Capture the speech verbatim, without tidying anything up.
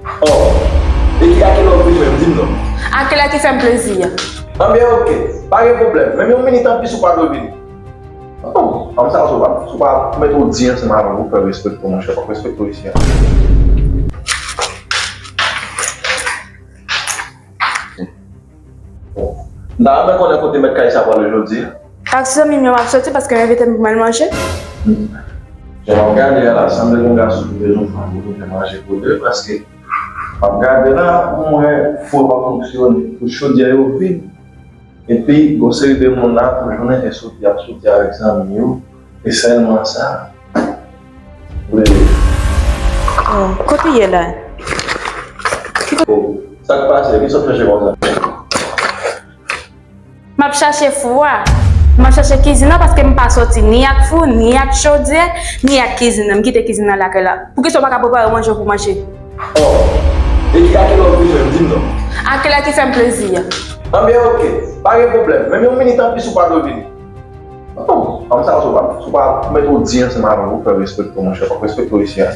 Oh, e ki, a kilè w vini menm, di m non. A kilè ki fè m plezi a? Anben, oke, pa gen pwoblèm. Menm yon minit anplis ou pa dwe vini. Oh, fanm sa, si w pa, si w pa mete w di ansanm avè m, ou fè respekte w, monchè, fòk respekte w isi a. M ta renmen konnen kote mèt kay sa prale jodi a. Ak zanmi m yo m ap soti paske yo envite m pou m al manje. Jan m ap gade a la, sanble gen yon gason ki bezwen fanm pou nou fè manje pou de, paske m ap gade la, m wè fou pa fonksyone, tout chodyè yo vid. Epi, gon seri de moun la, pou jounen e soti, ap soti avèk zanmi yo, e sèlman sa. Wi. Oh, kote w ye la? Oh, sa k pase? Kisa w ap chache konsa? M ap chache fou a. M ap chache kizin nan paske m pa soti ni ak fou, ni ak chodyè, ni ak kizin nan. M kite kizin nan lakay la. Poukisa w pa ka prepare manje pou manje? Oh, e ki, a kilè w vini menm, di m non. A kilè ki fè m plezi a? Anben, oke, pa gen pwoblèm. Menm yon minit anplis ou pa dwe vini. Oh, fanm sa, si w pa, si w pa mete w di ansanm avè m, ou fè respekte w, monchè, fòk respekte w isi a.